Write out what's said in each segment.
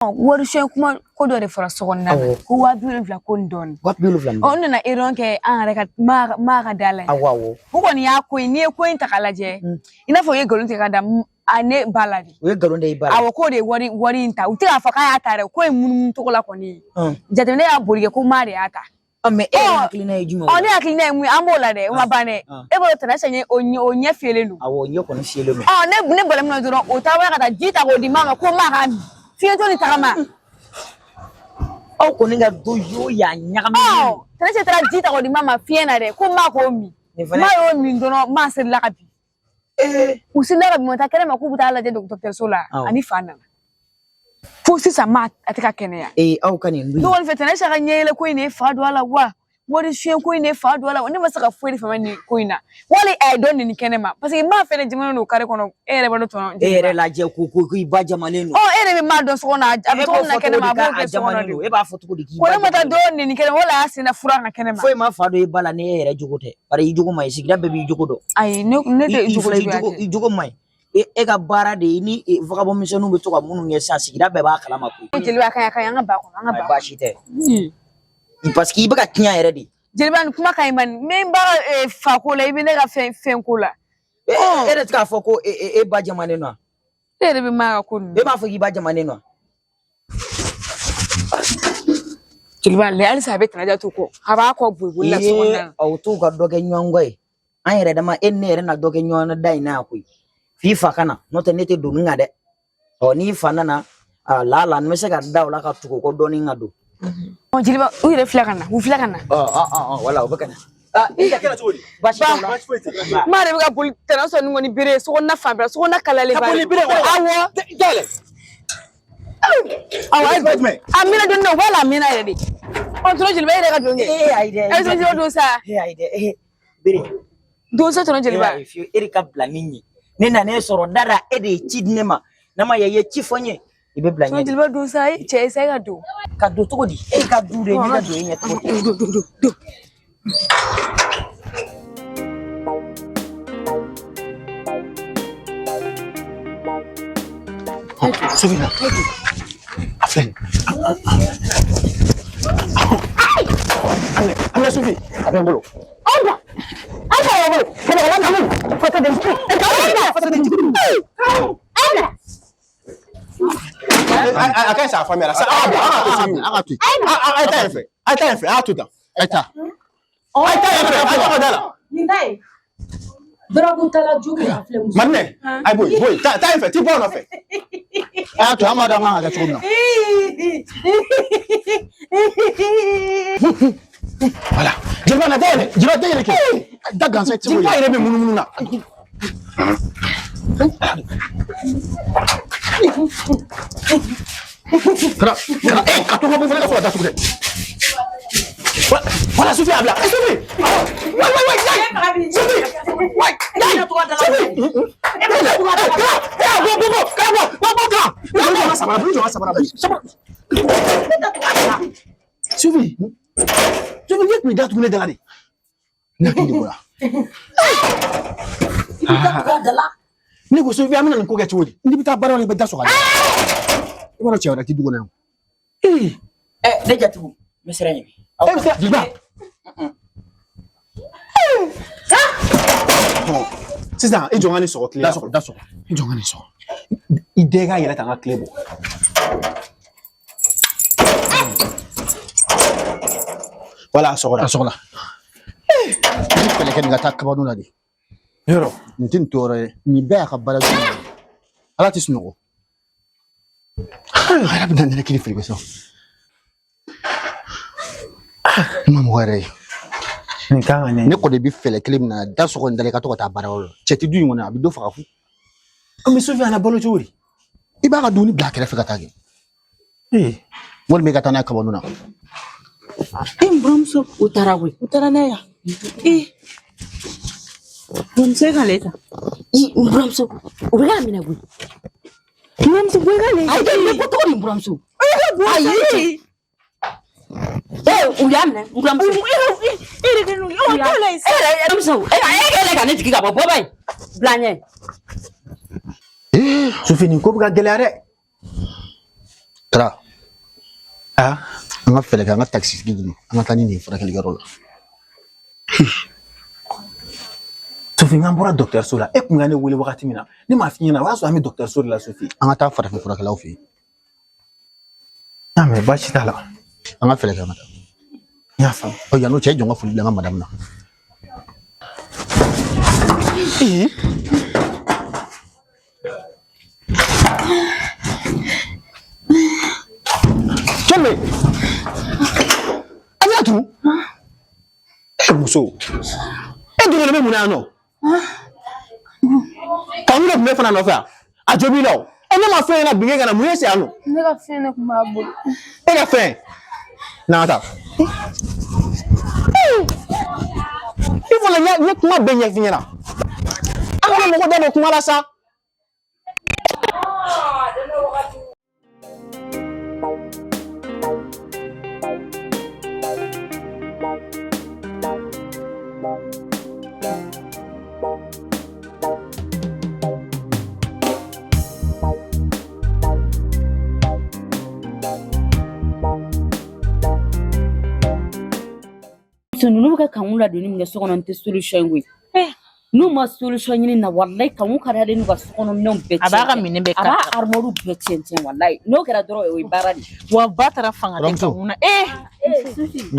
Wari suɲɛ kuma ko dɔ de fɔra so kɔnɔna na ko 70,000 ko nin dɔɔnin. 70,000 nin. Ɔ n nana erreur kɛ an yɛrɛ ka maa ka da la. Awɔ awɔ. U kɔni y'a ko in, n'i ye ko in ta k'a lajɛ, i n'a fɔ u ye nkalon tigɛ ka da a ne ba la de. U ye nkalon da i ba la. Awɔ, k'o de ye wari in ta. U tɛ k'a fɔ k'a y'a ta dɛ, ko in munumunu cogo la kɔni. Jateminɛ y'a boli kɛ ko maa de y'a ta. Mais e yɛrɛ hakilina ye jumɛn ye? Ɔ ne hakilina ye mun ye, an b'o la dɛ, o ma ban dɛ. E b'o tana sɛgɛn o ɲɛ fiyɛlen don. Awɔ, ɲɛ kɔni fiyɛlen don. Ɔ ne bɔra min na dɔrɔn, o taara ka taa ji ta k'o di maa ma ko maa k'a min. Fiɲɛtɔ ni tagama. Aw kɔni ka du y'o y'a ɲagami. Ɔ tana sɛ taara ji ta k'o di maa ma fiɲɛ na dɛ, ko maa k'o min. Maa y'o min dɔrɔn, maa selila ka bin. U selila ka bin, u ma taa kɛnɛ ma k'u bɛ taa lajɛ dɔgɔtɔrɔso la, ani fa nana. Fo sisan maa a tɛ ka kɛnɛya. Ee aw ka nin dun. Ne kɔni fɛ Tana Aïcha ka ɲɛyɛlɛ ko in de ye fa don a la wa wari suɲɛ ko in de ye fa don a la wa, ne ma se ka foyi de faamuya nin ko in na. Wali a ye dɔ neni kɛnɛ ma parce que maa fɛnɛ jamana don kare kɔnɔ, e yɛrɛ b'a dɔn tɔnɔ. E yɛrɛ lajɛ ko k'i ba jamalen don. Ɔ e yɛrɛ bɛ maa dɔn so kɔnɔ, a bɛ cogo min na kɛnɛ ma a b'o kɛ so kɔnɔ de. E b'a fɔ cogo di k'i ba? Ko ne ma taa dɔ neni kɛnɛ ma, wala a y'a sen da fura kan kɛnɛ ma. Foyi ma fa don i ba la ni e yɛrɛ jogo tɛ. Bari i jogo ma ɲi, sigida bɛɛ b'i jogo dɔn. Ayi ne tɛ jogo juguya kɛ. I jogo ma ɲi. E ka baara de ye ni vagabond misɛnninw bɛ to ka minnu kɛ sisan, sigida bɛɛ b'a kalama koyi. Jeliba ka ɲi, a ka ɲi, an ka ba kɔnɔ, an ka ba. Baasi tɛ. Parce que i bɛ ka tiɲɛ yɛrɛ de. Jeliba nin kuma ka ɲi bani, n bɛ n ba ka fa ko la, i bɛ ne ka fɛn ko la. E yɛrɛ tɛ k'a fɔ ko e ba jamanen don wa? E yɛrɛ bɛ maa ka ko ninnu. E b'a fɔ k'i ba jamanen don wa? Jeliba lɛ halisa a bɛ Tana to kɔ, a b'a kɔ boli boli la so kɔnɔna na. Aw t'u ka dɔ kɛ ɲɔgɔn kɔ ye. An yɛrɛ dama e ni ne yɛrɛ na dɔ kɛ ɲɔgɔn na da in na yan koyi. F'i fa ka na, n'o tɛ ne tɛ don nin kan dɛ. Ɔ n'i fa nana, a la la n bɛ se ka da o la ka tugu o kɔ dɔɔnin ka don. Ɔ jeliba u yɛrɛ filɛ ka na, u filɛ ka na. Ɔ wala u bɛ ka na. I ka kɛra cogo di? Baasi t'aw la. Baasi foyi tɛ. Maa de bɛ ka boli tɛnɛ sɔrɔ ni kɔni bere ye sokɔnɔna fan bɛɛ, sokɔnɔna kalayalen Ka boli bere wa? Awɔ. Dayɛlɛ. Awɔ, a mɛnna dɔɔnin na, u b'a la a mɛnna yɛrɛ de. Ɔ tɔnɔ jeliba e yɛrɛ ka don kɛ. Ee ayi dɛ. E tɔnɔ don sa. Ee ayi dɛ. Bere. Don sa tɔnɔ jeliba. E de ka bila min ɲɛ. Ne nana e sɔrɔ da la, e de ye ci di ne ma. N'a ma ɲɛ i ye ci fɔ n ye, i bɛ bila ɲɛ. Tɔnɔ jeliba don sa, cɛ ye sa e ka don. Ka don cogo di? E ka du de, ne ka don e ɲɛ cogo di? Don don don don. Sofina. A filɛ nin ye. A minɛ Sofi, a bɛ n bolo. A ka ɲi sa, a faamuyara sa. A ka to Sofi, a ka to yen. A ye taa yen fɛ, a ye taa yen fɛ, a y'a to tan. A ye taa. A ye taa yen fɛ, a ye taa ka da la. Nin ta ye. Dɔrɔgu tala jugu a filɛ muso. Maminɛ, a ye bɔ yen, bɔ yen, taa yen fɛ, t'i bɔ a nɔfɛ. A y'a to an b'a dɔn an kan ka kɛ cogo min na. Voilà. Jeliba na dayɛlɛ, Jeliba dayɛlɛ kɛ. Da gansan i tɛ se k'o Jeliba ye. yɛrɛ bɛ munumunu na. Kana kana ka to ka bɔ fana ka sɔrɔ ka datugu dɛ. Voilà, Sofi a bila. Sofi. Wayi wayi wayi. Sofi. Wayi. Sofi. Bɔ bɔ bɔ bɔ bɔ bɔ kan. Jɔ ka samara, jɔ ka samara, samara. Sofi. Sofi ne tun bɛ datugu ne da la de. Ne hakili de bɔra. Ne ko Sofi an bɛna nin ko kɛ cogo di? N'i bɛ taa baara la i bɛ da sɔgɔ a la. I b'a dɔn cɛ wɛrɛ tɛ du kɔnɔ yan. Ne jatigiw, n bɛ siran ɲɛ. E bɛ se Jeliba. Sisan i jɔ n ka nin sɔgɔ tile Da la. sɔgɔ, da sɔgɔ. I jɔ n ka nin sɔgɔ. I den ka yɛlɛ ta n ka tile bɔ. Voilà, a sɔgɔra. A sɔgɔla. I bɛ fɛɛrɛ kɛ nin ka taa kabano la de. Yɔrɔ. Nin tɛ nin tɔɔrɔ ye. Nin bɛɛ y'a ka baara jugu ye. Ala tɛ sunɔgɔ. A yɛrɛ bɛ na nɛnɛkili feere sa. Ne ma mɔgɔ yɛrɛ ye. Nin kan ka ɲɛ. Ne kɔni bɛ fɛɛrɛ kelen min na, da sɔgɔ nin da la i ka to ka taa baarayɔrɔ la. Cɛ tɛ du in kɔnɔ, a bɛ dɔ faga fu. An bɛ Sofi a na balo cogo di? I b'a ka dumuni bila a kɛrɛfɛ ka taa kɛ. Walima i ka taa n'a ye kabano na. E n buramuso u taara koyi. U taara n'a ye yan. Ee buramuso e k'ale ta. I n buramuso u bɛ k'a minɛ koyi. Buramuso bɔ i k'ale. Ayi n bɛ bɔ cogo di n buramuso? E ka bɔ Ayi. Ee u y'a minɛ n buramuso. E yɛrɛ kɛ n'o ye. Ɔ t'o la yen E yɛrɛ buramuso e kɛlen ka ne jigin ka bɔ bɔ ba in bila n ɲɛ. Sofi nin ko bɛ ka gɛlɛya dɛ. Kara an ka fɛɛrɛ kɛ an ka takisi ɲini an ka taa ni nin ye furakɛlikɛyɔrɔ la. Sofi n'an bɔra dɔgɔtɔrɔso la e kun ka ne wele wagati min na ne m'a f'i ɲɛna o y'a sɔrɔ an bɛ dɔgɔtɔrɔso de la Sofi. An ka taa farafin furakɛlaw fɛ yen. N'a mɛ baasi t'a la. An ka fɛɛrɛ kɛ an ka taa. N y'a faamu. Ɔ yan'o cɛ jɔ n ka foli bila n ka madamu na. Kɛmɛ. Aminatu. E muso. E dogolen bɛ mun na yan nɔ? Kanku de tun bɛ fana nɔfɛ yan. A jo b'i la o. E ne ma fɛn ɲɛna bin ka na mun ye se yan nɔ? Ne ka fɛn de tun b'a bolo. E ka fɛn. N'an ka taa. I fana n ye kuma bɛɛ ɲɛf'i ɲɛna. An kana mɔgɔ da don kuma la sa. Ninnu bɛ ka Kanku ladonni min kɛ so kɔnɔ n tɛ solution ye koyi. N'u ma solution ɲini na walayi Kanku ka d'ale n'u ka so kɔnɔ minɛnw bɛɛ tiɲɛ. A b'a ka minɛn bɛɛ a b'a armoire bɛɛ tiɲɛ tiɲɛ walayi n'o kɛra dɔrɔn o ye baara de ye. Wa ba taara fanga tɛ Kanku na.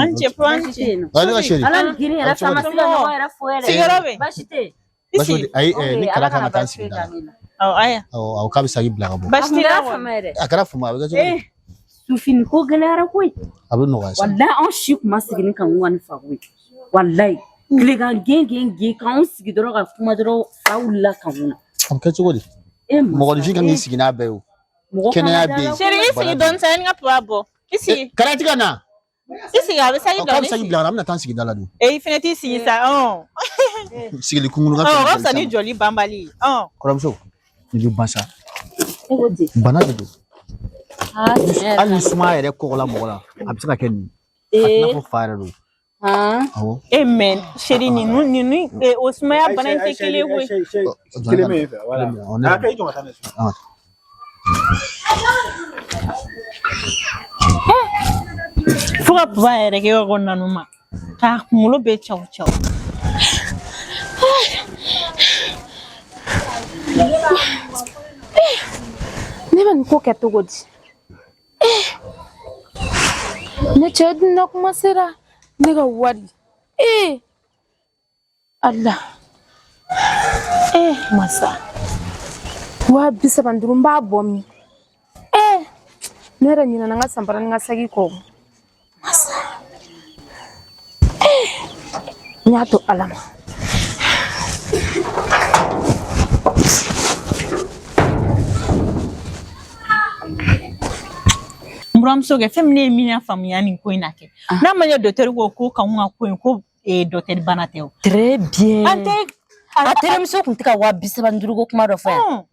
An cɛ fo an cɛ. Ale ka chérie. Ala ni girin yɛrɛ fɛ an ma se ka ɲɔgɔn yɛrɛ fo yɛrɛ. Sigiyɔrɔ bɛ. Baasi tɛ yen. Baasi tɛ ayi ni Kara kan ka taa sigida la. Awɔ aya. Awɔ a ko k'a bɛ saki bila ka bɔ. Baasi t'i la A fama yɛrɛ. A kɛra fama a bɛ kɛ cogo di? Sufin ko gɛlɛyara koyi. A bɛ nɔgɔya sa. Walayi anw si kun ma sigi ni Kanku ka ni fa koyi. Walayi tilegan gen gen gen k'anw sigi dɔrɔn ka kuma dɔrɔn fa wulila Kanku na. A bɛ kɛ cogo di? Mɔgɔninfin kan k'i sigi n'a bɛɛ ye o. Kɛnɛya bɛ yen. Chérie i sigi dɔɔni sa yanni n ka papa bɔ. I sigi. Kara ti ka na. I sigi a bɛ saki bila. K'a bɛ saki bila ka na an bɛna taa sigida la dun. I fɛnɛ t'i sigi sa. Sigili kunkurun ka O ka fisa ni jɔli banbali ye. Kɔrɔmuso nin bɛ ban sa. Bana de don. Hali ni sumaya yɛrɛ kɔgɔla mɔgɔ la a bɛ se ka kɛ nin ye. A t'i n'a fɔ fa yɛrɛ don. Awɔ. E mɛ chérie ninnu o sumaya bana in tɛ kelen ye koyi. Kelen bɛ yen fɛ wala. A kɛ i jɔ ka taa n'a ye so. Fo ka papa yɛrɛ kɛ yɔrɔ nanu ma k'a kunkolo bɛɛ caw caw. Ne bɛ nin ko kɛ cogo di? Ne cɛ dun na kuma sera ne ka wari. Ala. Masa. 35 n b'a bɔ min? Ne yɛrɛ ɲinɛna n ka sanbara ni n ka saki kɔ. Masa. N y'a to Ala ma. N buramuso kɛ fɛn min ne ye min y'a faamuya nin ko in na kɛ. N'a ma ɲɛ dɔgɔtɔrɔ ko ko Kanku ka ko in ko dɔgɔtɔrɔ bana tɛ o. Très bien. An tɛ a terimuso kun tɛ ka 35 ko kuma dɔ fɔ yan.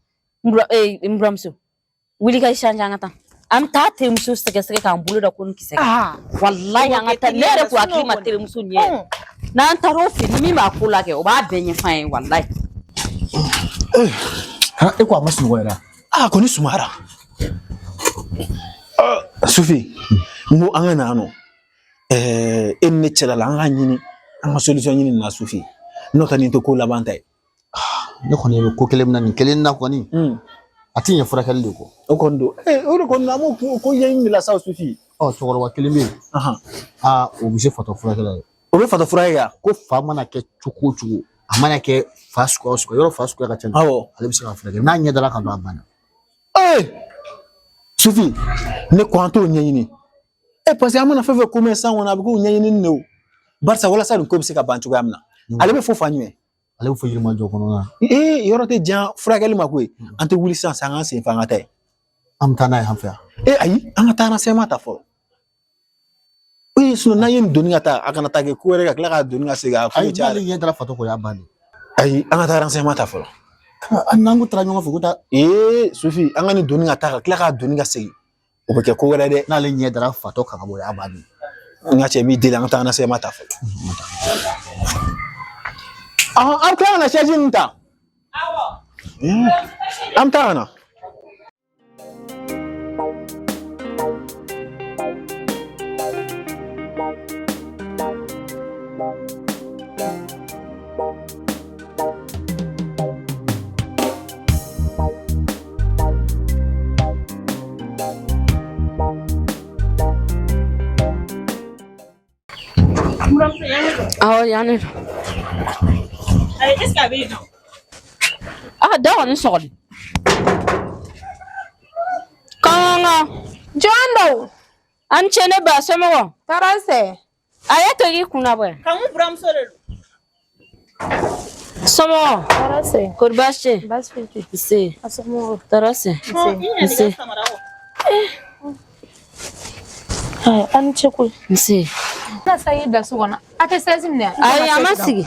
N buramuso wuli ka change an ka taa. An bɛ taa terimuso sɛgɛsɛgɛ k'an bolo da ko ni kisɛ kan. Walayi an ka taa ne yɛrɛ kun hakili ma terimuso ɲɛ yɛrɛ. N'an taara o fɛ ni min b'a ko la kɛ o b'a bɛɛ ɲɛf'an ye walayi. E ko a ma sunɔgɔ yɛrɛ. A kɔni sumayara. Sufi, n ko an ka na yan nɔ. E ni ne cɛla la an k'a ɲini an ka solution ɲini nin na Sufi. N'o tɛ nin tɛ ko laban ta ye. Ne kɔni bɛ ko kelen min na nin kelen na kɔni. A ti ɲɛ furakɛli de kɔ. O kɔni don. O de kɔni don an b'o ko ɲɛɲini de la sa Sufi. Ɔ cɛkɔrɔba kelen bɛ yen. Aa o bɛ se fatɔ furakɛ la dɛ. O bɛ fatɔ furakɛ kɛ. Ko fa mana kɛ cogo o cogo a mana kɛ fa suguya o suguya yɔrɔ fa suguya ka ca. Awɔ. Ale bɛ se ka furakɛ n'a ɲɛ dara kan dɔrɔn a banna. Sufi ne ko an t'o ɲɛɲini. Parce que an mana fɛn fɛn ko mɛn sisan kɔni a bɛ k'o ɲɛɲinini de o. Barisa walasa nin ko bɛ se ka ban cogoya min na. Ale bɛ fo fa jumɛn? Ale bɛ fɔ Yirimajɔ kɔnɔna na. Yɔrɔ tɛ jan furakɛli ma koyi. An tɛ wuli sisan an k'an sen fa an ka taa yen. An bɛ taa n'a ye an fɛ yan. Ayi an ka taa renseignement ta fɔlɔ. Sinon n'an ye nin doni ka taa a kana taa kɛ ko wɛrɛ ka tila k'a doni ka segin a Ayi n'ale ɲɛ dara fatɔ kɔ o y'a bannen. Ayi an ka taa renseignement ta fɔlɔ. N'an ko taara ɲɔgɔn fɛ ko taa. Sufi an ka nin doni ka taa ka tila k'a doni ka segin. O bɛ kɛ ko wɛrɛ dɛ. N'ale ɲɛ dara fatɔ kan ka bɔ o y'a bannen. N ka cɛ b'i deli an ka taa renseignement ta fɔlɔ. An bɛ tila ka na chaise ninnu ta. Awɔ. An bɛ taa ka na. Awɔ, yan de don. Ayi, est ce que a bɛ yen nɔ? Ah, da kɔni sɔgɔli. Kɔngɔ. Jɔn don? An ce ne ba, somɔgɔ? Tɔɔrɔ tɛ. A ye to k'i kun labɔ yan. Kanku buramuso de don. Somɔgɔ? Tɔɔrɔ tɛ. Kori baasi tɛ yen? Baasi foyi tɛ. Nse. A somɔgɔw? Tɔɔrɔ tɛ. I ɲinɛ Nse. i ka samara kɔ. Ayi, aw ni ce koyi. Nse. Na sa y'i bila so kɔnɔ. A tɛ sɛzi minɛ. Ayi, a ma sigi.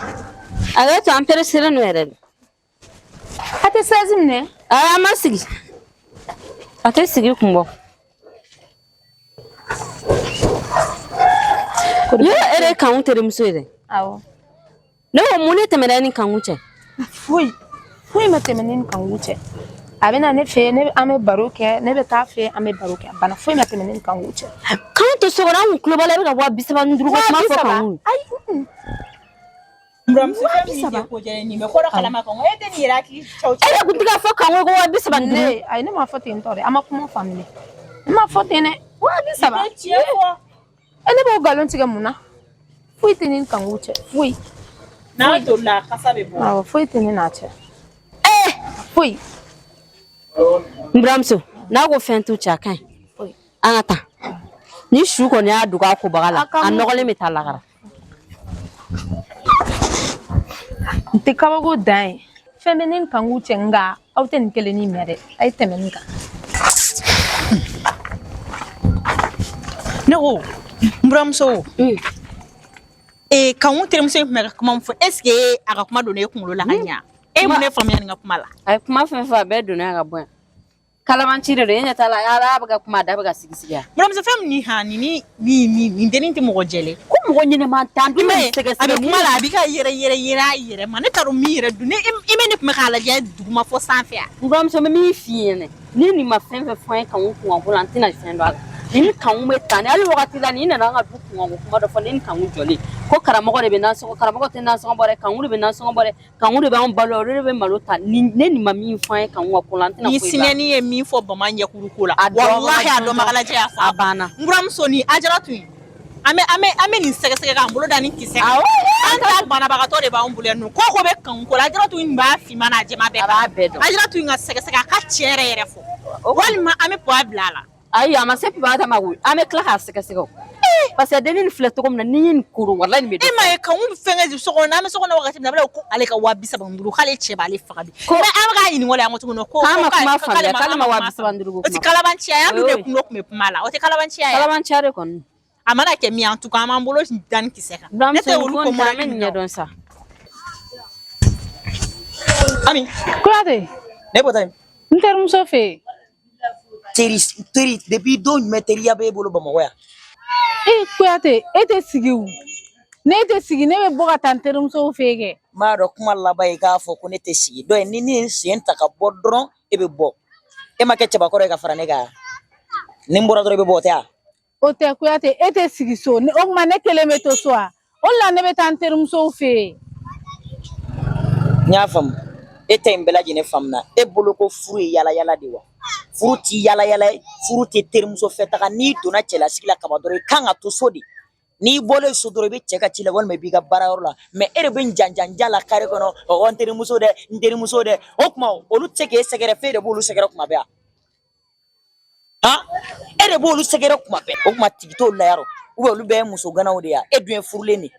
A bɛ to an pereselen don yɛrɛ de. A tɛ sɛzi minɛ. Ayi, a ma sigi. A tɛ sigi kun bɔ. Yɔrɔ e de ye Kanku terimuso ye dɛ. Awɔ. Ne ko mun de tɛmɛna e ni Kanku cɛ? Foyi. Foyi ma tɛmɛ ne ni Kanku cɛ. A bɛ na ne fɛ yen, ne an bɛ baro kɛ, ne bɛ taa fɛ yen, an bɛ baro kɛ. Bana foyi ma tɛmɛ ne ni Kanku cɛ. K'an to so kɔnɔ, an kun tulo b'a la, e bɛ ka 35 ko kuma fɔ Kanku. Ayi. Buramuso, fɛn min ye ko jɛlen nin bɛ ko dɔ kalama kan, e tɛ nin yɛrɛ hakili cɛw E de kun tɛ k'a fɔ Kanku ko 35. Ne, ayi, ne m'a fɔ ten tɔ dɛ. A ma kuma faamu dɛ. Ne m'a fɔ ten dɛ. 30. I tɛ tiɲɛ fɔ. E, ne b'o nkalon tigɛ mun na? Foyi tɛ ne ni Kanku cɛ. Foyi. N'a tolila, a kasa bɛ bɔ. Awɔ, foyi tɛ ne n'a cɛ. Foyi. N buramuso, n'a ko fɛn t'u cɛ, a ka ɲi. An ka taa. Ni su kɔni y'a dogo a kobaga la, a nɔgɔlen bɛ taa lagara. N tɛ kabako dan ye. Fɛn bɛ ne ni Kanku cɛ, nka aw tɛ nin kelennin mɛn dɛ. A ye tɛmɛ nin kan. Ne ko n buramuso, ee, Kanku terimuso in tun bɛ ka kuma min fɔ, est ce que a ka kuma donna e kunkolo la ka ɲa? E ye mun de faamuya nin ka kuma la? A ye kuma fɛn fɛn, a bɛɛ donna yan ka bɔ yan. Kalabanci de don, e ɲɛ t'a la, ala bɛ ka kuma, a da bɛ ka sigi sigi yan. Buramuso, fɛn min ni han ni ni ni nin dennin tɛ mɔgɔ jɛlen. Ko mɔgɔ ɲɛnɛma t'an dun. I m'a ye, a bɛ kuma la, a b'i ka yɛrɛ yɛrɛ yɛrɛ a yɛrɛ ma. Ne t'a dɔn min yɛrɛ dun ne i bɛ ne tun bɛ k'a lajɛ duguma fɔ sanfɛ yan. N buramuso, n bɛ min f'i ɲɛna, ni nin ma fɛn fɛn fɔ an ye Kanku kunkanko la, an tɛna fɛn dɔn a la. Ni ni Kanku bɛ tan, ni hali wagati la ni nana an ka du kunkanko kuma dɔ fɔ, ne ni Kanku jɔlen ko karamɔgɔ de bɛ nasɔngɔ, karamɔgɔ tɛ nasɔngɔ bɔ dɛ, Kanku de bɛ nasɔngɔ bɔ dɛ, Kanku de b'anw balo, olu de bɛ malo ta. Ni ne nin ma min fɔ an ye Kanku ka ko la, an tɛna Ni foyi dɔn a la. sinɛni ye min fɔ Bama ɲɛkuru ko la, A dɔnbaga walahi a jɔnjɔn. dɔnbagalajɛ y'a fɔ. A banna. N buramuso, ni Ajaratu in, an bɛ nin sɛgɛsɛgɛ k'an bolo da nin kisɛ kan. Awɔ. An ta banabagatɔ de b'anw bolo yan nɔ. Ko ko bɛ Kanku ko la, Ajaratu in b'a finman n'a jɛman bɛɛ. A b'a bɛɛ dɔn. Ajaratu in ka sɛgɛsɛgɛ, a ka tiɲɛ yɛrɛ yɛrɛ fɔ, walima an bɛ pɔ bila a la. Ayi, a ma se piba ta ma koyi, an bɛ tila k'a sɛgɛsɛgɛ o. Parce que dennin nin filɛ cogo min na, n'i ye nin koro, walahi nin bɛ E ma ye, Kanku bɛ fɛnkɛ so kɔnɔ, n'an bɛ so kɔnɔ wagati min na, a bɛ ko ale ka 35, k'ale cɛ b'ale faga bi. Mais an bɛ k'a ɲininka o la yan ko tuguni ko K'a ma ko kuma faamuya, k'ale ma 35 ko O tɛ kuma. kalabanciya ye, an dun de Oui. kundo tun bɛ kuma la, o tɛ kalabanciya ye. Kalabanciya de kɔni. A mana kɛ min ye, en tout cas an b'an bolo da nin kisɛ kan. Ne Buramuso, tɛ nin olu ko ko nin ta, an mɔnɛ bɛ nin ɲɛdɔn sa. Ami. Kuyate. Ne bɔta yen. N terimuso fɛ yen. Teri, teri, depuis don jumɛn teriya b'e bolo Bamakɔ yan? E Kuyate, e tɛ sigi o. Ne tɛ sigi, ne bɛ bɔ ka taa n terimusow fɛ yen kɛ. N b'a dɔn, kuma laban ye k'a fɔ ko ne tɛ sigi dɔ ye. Ni ne ye n sen ta ka bɔ dɔrɔn, e bɛ bɔ. E ma kɛ cɛbakɔrɔ ye ka fara ne kan, ni n bɔra dɔrɔn, i bɛ bɔ, o tɛ wa? O tɛ, Kuyate, e tɛ sigi so. O tuma ne kelen bɛ to so wa? O de la ne bɛ taa n terimusow fɛ yen. N y'a faamu, e ta in bɛɛ lajɛlen faamuna. E bolo ko furu ye yala yala de wa? Furu ti yala yala ye, furu tɛ terimuso fɛ taga. N'i donna cɛlasigi la kaban dɔrɔn, i kan ka to so de. N'i bɔlen so dɔrɔn, i bɛ cɛ ka ci la walima i b'i ka baarayɔrɔ la. Mais e de bɛ janjanja la kare kɔnɔ, ɔ, n terimuso dɛ, n terimuso dɛ. O tuma olu tɛ se k'e sɛgɛrɛ f'e de b'olu sɛgɛrɛ kuma bɛɛ wa? Han, e de b'olu sɛgɛrɛ kuma bɛɛ. O tuma tigi t'olu la yarɔ, ou bien olu bɛɛ ye muso ganaw de ye? E dun ye furulen de ye.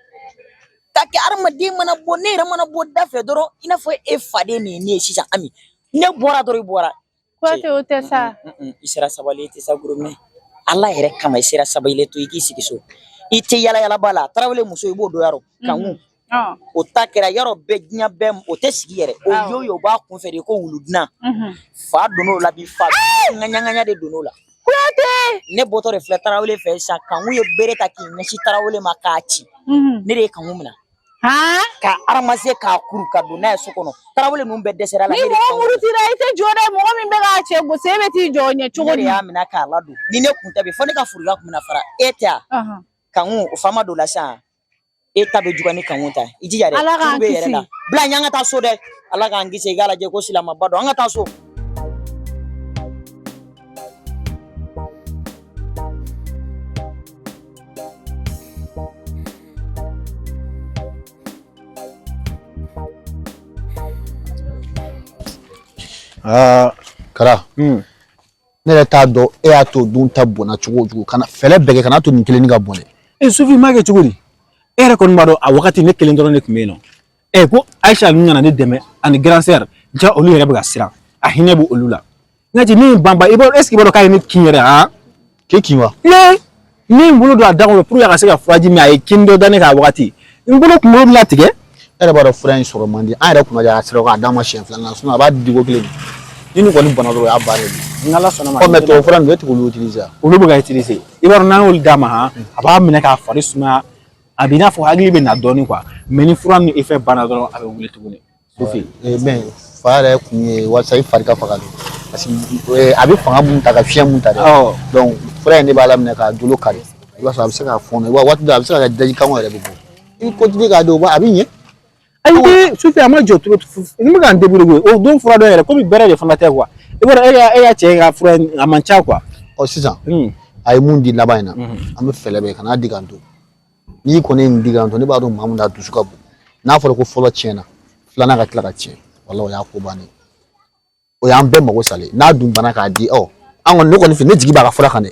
Ka kɛ hadamaden mana bɔ, ne yɛrɛ mana bɔ da fɛ dɔrɔn, i n'a fɔ e faden de ye ne ye sisan. Ami, ne bɔra dɔrɔn, i bɔra. Kuyate, o tɛ sa. I sera sabali, i tɛ sa gurumɛ. Ala yɛrɛ kama, i sera sabali to i k'i sigi so. I tɛ yala yala ba la. Tarawele muso, i b'o dɔn yarɔ, Kanku. O ta kɛra yarɔ bɛɛ, diɲɛ bɛɛ, o tɛ sigi yɛrɛ. O yo yo, o b'a kun fɛ de ko wuludunan fa donn'o la bi, fa ŋaɲa de donn'o la. Kuyate! Ne bɔtɔ de filɛ Tarawele fɛ sisan, Kanku ye bere ta k'i ɲɛsin Tarawele ma k'a ci. Ne de ye Kanku minɛ k'a aramase, k'a kuru ka don n'a ye so kɔnɔ. Tarawele ninnu bɛɛ dɛsɛra la. Ni mɔgɔ murutira, i tɛ jɔ dɛ. Mɔgɔ min bɛ k'a cɛ gosi, e bɛ t'i jɔ o ɲɛ cogo Ne de di? y'a minɛ k'a ladon. Ni ne kun tɛ bi, fo ne ka furuya kun bɛna fara e tɛ yan. Kanku, o fa ma don la sisan. E ta bɛ juguya ni Kanku ta ye. I jija dɛ. Ala k'an Tulu bɛ yɛrɛ kisi. la. Bila ɲɛ, an ka taa so dɛ. Ala k'an kisi, i k'a lajɛ ko silamɛba don. An ka taa so. Aa Kara, ne yɛrɛ t'a dɔn e y'a to dun ta bɔnna cogo o cogo, kana fɛɛrɛ bɛɛ kɛ kana to nin kelennin ka bɔn dɛ. E Sufi, m'a kɛ cogo di? E yɛrɛ kɔni b'a dɔn a wagati ne kelen dɔrɔn de tun bɛ yen nɔ. Ɛ ko Ayisa ninnu nana ne dɛmɛ ani grand sœur, ja olu yɛrɛ bɛ ka siran, a hinɛ bɛ olu la. N ka cɛ, ne ye banba, i b'a est ce que i b'a dɔn k'a ye ne kin yɛrɛ han? K'e kin wa? Ee, ne ye n bolo don a da kɔnɔ pour que a ka se ka furaji min, a ye kin dɔ da ne kan a wagati. N bolo kunkolo bɛna tigɛ. E yɛrɛ b'a dɔn fura in sɔrɔ man di, an yɛrɛ kunna ja a sera k'a d'a ma siɲɛ filanan, sinon a b'a di ko kelen. Ni nin kɔni banna dɔrɔn, o y'a bannen ye. N'Ala sɔnna ma. Ɔ mais tubabu fura ninnu, e tɛ k'olu utiliser wa? Olu bɛ ka utiliser. I b'a dɔn n'an y'olu d'a ma han, a b'a minɛ k'a fari sumaya. A b'i n'a fɔ hakili bɛ na dɔɔnin quoi. Mais ni fura ninnu effet banna dɔrɔn, a bɛ wuli tuguni. Sufi. Mais fa yɛrɛ kun ye walasa i fari ka faga de, parce que a bɛ fanga mun ta ka fiɲɛ mun ta dɛ. Donc fura in de b'a laminɛ k'a dolo kari, i b'a sɔrɔ a bɛ se k'a fɔɔnɔ, i b'a waati dɔ a bɛ se ka kɛ daji kanko yɛrɛ bɛ bɔ, i bɛ continuer k'a don a bɛ ɲɛ. Ayi, Sufi, a ma jɔ trop, n bɛ ka n débrouiller o don fura dɔ yɛrɛ komi bɛrɛ de fana tɛ quoi. I b'a dɔn e ka cɛ ka fura in a man ca quoi. Ɔ sisan a ye mun di laban in na, an bɛ fɛɛrɛ bɛɛ kan'a di k'an to. N'i kɔni ye nin di k'an to, ne b'a dɔn maa min na a dusu ka bon. N'a fɔra ko fɔlɔ tiɲɛna, filanan ka tila ka tiɲɛ, wala o y'a ko bannen, o y'an bɛɛ mago salen. N'a dun banna k'a di, ɔ an kɔni, ne kɔni fɛ, ne jigi b'a ka fura kan dɛ,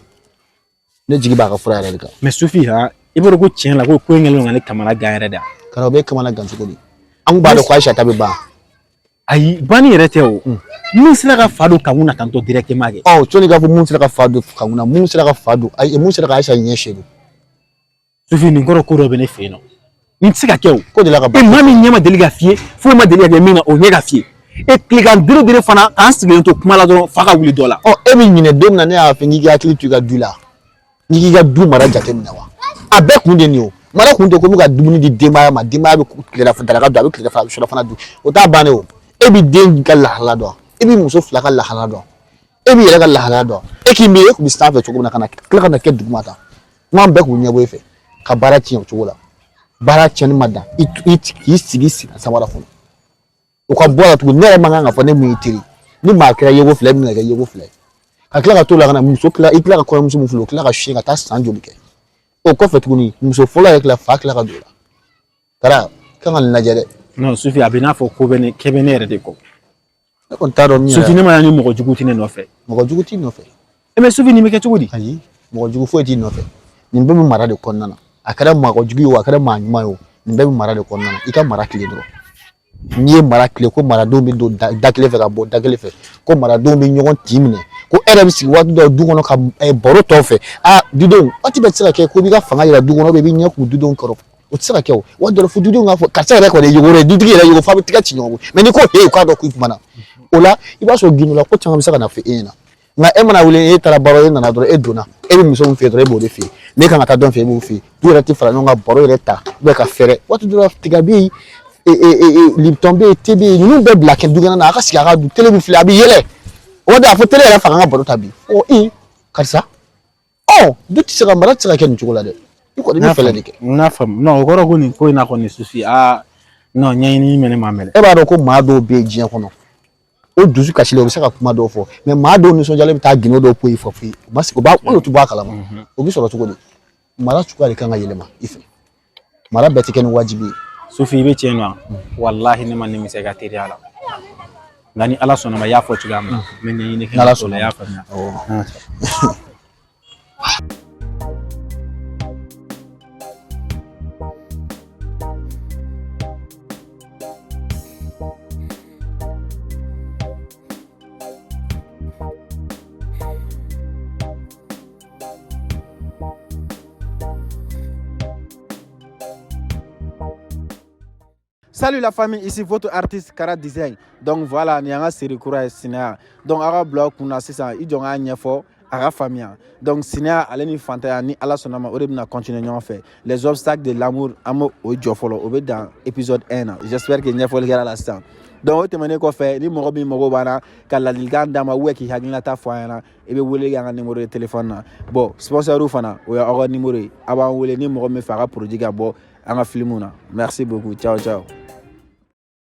ne jigi b'a ka fura yɛrɛ de kan. Mais Sufi han, i b'a dɔn ko tiɲɛ la ko in kɛlen don ka ne kamana gan yɛrɛ da. Kara, o bɛ kamana gan cogo di? An kun b'a dɔn ko Ayisa ta bɛ ban. Ayi, banni yɛrɛ tɛ o. Min sera ka fa don Kanku na tantɔ directement kɛ. Ɔ sɔnni k'a fɔ mun sera ka fa don Kanku na, mun sera ka fa don, ayi, mun sera ka Ayisa ɲɛ seegin. Sufi, nin kɔrɔ ko dɔ bɛ ne fɛ yen nɔ. Nin tɛ se ka kɛ o. Ko de la ka ban. E maa min ɲɛ ma deli ka fiyɛ, foyi ma deli ka kɛ min na, o ɲɛ ka fiyɛ. E tilegan dere dere fana k'an sigilen to kuma la dɔrɔn, fa ka wuli dɔ la. Ɔ e bɛ ɲinɛ don min na ne y'a fɔ k'i k'i hakili to i ka du la, n'i k'i ka du mara jateminɛ wa? A bɛɛ kun de nin o. Mara kun tɛ ko n bɛ ka dumuni di denbaya ma, denbaya bɛ tilela daraka dun, a bɛ tilela fana, a bɛ surafana dun, o t'a bannen o. E bɛ den ka lahala dɔn, e bɛ muso fila ka lahala dɔn, e b'i yɛrɛ ka lahala dɔn, e k'i miiri e kun bɛ sanfɛ cogo min na ka na tila ka na kɛ duguma tan. N k'an bɛɛ k'u ɲɛbɔ e fɛ ka baara tiɲɛ o cogo la. Baara tiɲɛni ma dan i k'i sigi sen samara kɔnɔ. O ka bɔ a la tuguni, ne yɛrɛ man kan ka fɔ ne mun y'i teri. Ni maa kɛra yeko fila ye, e bɛna kɛ yeko fila ye. Ka tila ka t'o la ka na muso tila, i tila ka kɔɲɔmuso mun filɛ, o tila ka siyɛn ka taa san joli kɛ. O kɔfɛ tuguni, muso fɔlɔ yɛrɛ tila, fa tila ka don o la. Kara, kan ka nin lajɛ dɛ. Non Sufi, a bɛ n'a fɔ ko bɛ ne kɛ bɛ ne yɛrɛ de kɔ. Ne kɔni t'a dɔn min yɛrɛ. Sufi, ne ma ni mɔgɔ jugu tɛ ne nɔfɛ. Mɔgɔ jugu t'i nɔfɛ. E mais Sufi, nin bɛ kɛ cogo di? Ayi, mɔgɔ jugu foyi t'i nɔfɛ. Nin bɛɛ bɛ mara de kɔnɔna na. A kɛra mɔgɔ jugu ye o, a kɛra maa ɲuman ye o, nin bɛɛ bɛ mara de kɔnɔna na. I ka mara tile dɔrɔn. N'i ye mara tile, ko maradenw bɛ don da kelen fɛ ka bɔ da kelen fɛ, ko maradenw bɛ ɲɔgɔn tin minɛ, ko e yɛrɛ bɛ sigi waati dɔ du kɔnɔ ka baro tɔw fɛ. Aa dudenw, waati bɛɛ tɛ se ka kɛ ko b'i ka fanga yira du kɔnɔ, i b'i ɲɛ kun dudenw kɔrɔ. O tɛ se ka kɛ o. Waati dɔ la fo dudenw k'a fɔ karisa yɛrɛ kɔni ye yogo ye, dutigi yɛrɛ yogo, f'a bɛ tigɛ ci ɲɔgɔn kun. Mais n'i ko he, u k'a dɔn k'i kumana. O la i b'a sɔrɔ gindo la ko caman bɛ se ka na fɔ e ɲɛna. Nka e mana wuli, e taara baro, e nana dɔrɔn, e donna, e bɛ muso min fɛ yen dɔrɔn, e b'o de fɛ yen. Ne kan ka taa dɔ fɛ yen, e b'o fɛ yen. Du yɛrɛ tɛ fara ɲɔgɔn kan, baro yɛrɛ ta, ou ka fɛɛrɛ. Waati dɔ la tiga bɛ yen, Lipton bɛ yen, te bɛ yen, ninnu bɛɛ bila kɛ dukɛnɛ na, a ka sigi a ka du, tele bɛ filɛ, a bɛ yɛlɛ. O de a fɔ tele yɛrɛ faga an ka baro ta bi. Ɔ ee karisa, ɔ du tɛ se ka mara tɛ se ka kɛ nin cogo la dɛ. I kɔni bɛ fɛɛrɛ de kɛ. N y'a faamu. Non, o kɔrɔ ko nin ko in na kɔni Sufi, aa non, ɲɛɲini bɛ ne ma mɛnɛ. E b'a dɔn ko maa dɔw bɛ yen diɲɛ kɔnɔ, o dusu kasilen, o bɛ se ka kuma dɔw fɔ, mais maa dɔw nisɔndiyalen bɛ taa gindo dɔw poyi fɔ f'i ye, o ma sigi, o b'a olu tɛ bɔ a kalama. O bɛ sɔrɔ cogo di? Mara cogoya de kan ka yɛlɛma i fɛ. Mara bɛɛ tɛ kɛ ni wajibi ye. Sufi, i bɛ tiɲɛ na, walahi ne ma nimisa i ka teriya la. Nka ni Ala sɔnna ma, i y'a fɔ cogoya min na, n bɛ ɲɛɲini kɛ. N'Ala sɔnna i y'a faamuya. Salut la famille, ici votre artiste Kara Design. Donc voilà, ni an ka série kura ye sinaya. Donc aw ka bila aw kunna sisan, i jɔ n k'a ɲɛfɔ a ka faamuya. Donc sinaya ale ni fantanya, ni Ala sɔnna ma, o de bɛna continuer ɲɔgɔn fɛ. Les obstacles de l'amour, an b'o o jɔ fɔlɔ, o bɛ dan épisode 1 na. J'espère que ɲɛfɔli kɛra la sisan. Donc o tɛmɛnen kɔfɛ, ni mɔgɔ min mago b'an na ka ladilikan d'an ma ou k'i hakilinata fɔ an ɲɛna, i bɛ wele kɛ an ka numéro de téléphone na. Bon, sponsor fana, o y'aw ka numéro ye. A b'an wele ni mɔgɔ min fɛ a ka produit ka bɔ. An ka film na. Merci beaucoup. Ciao ciao.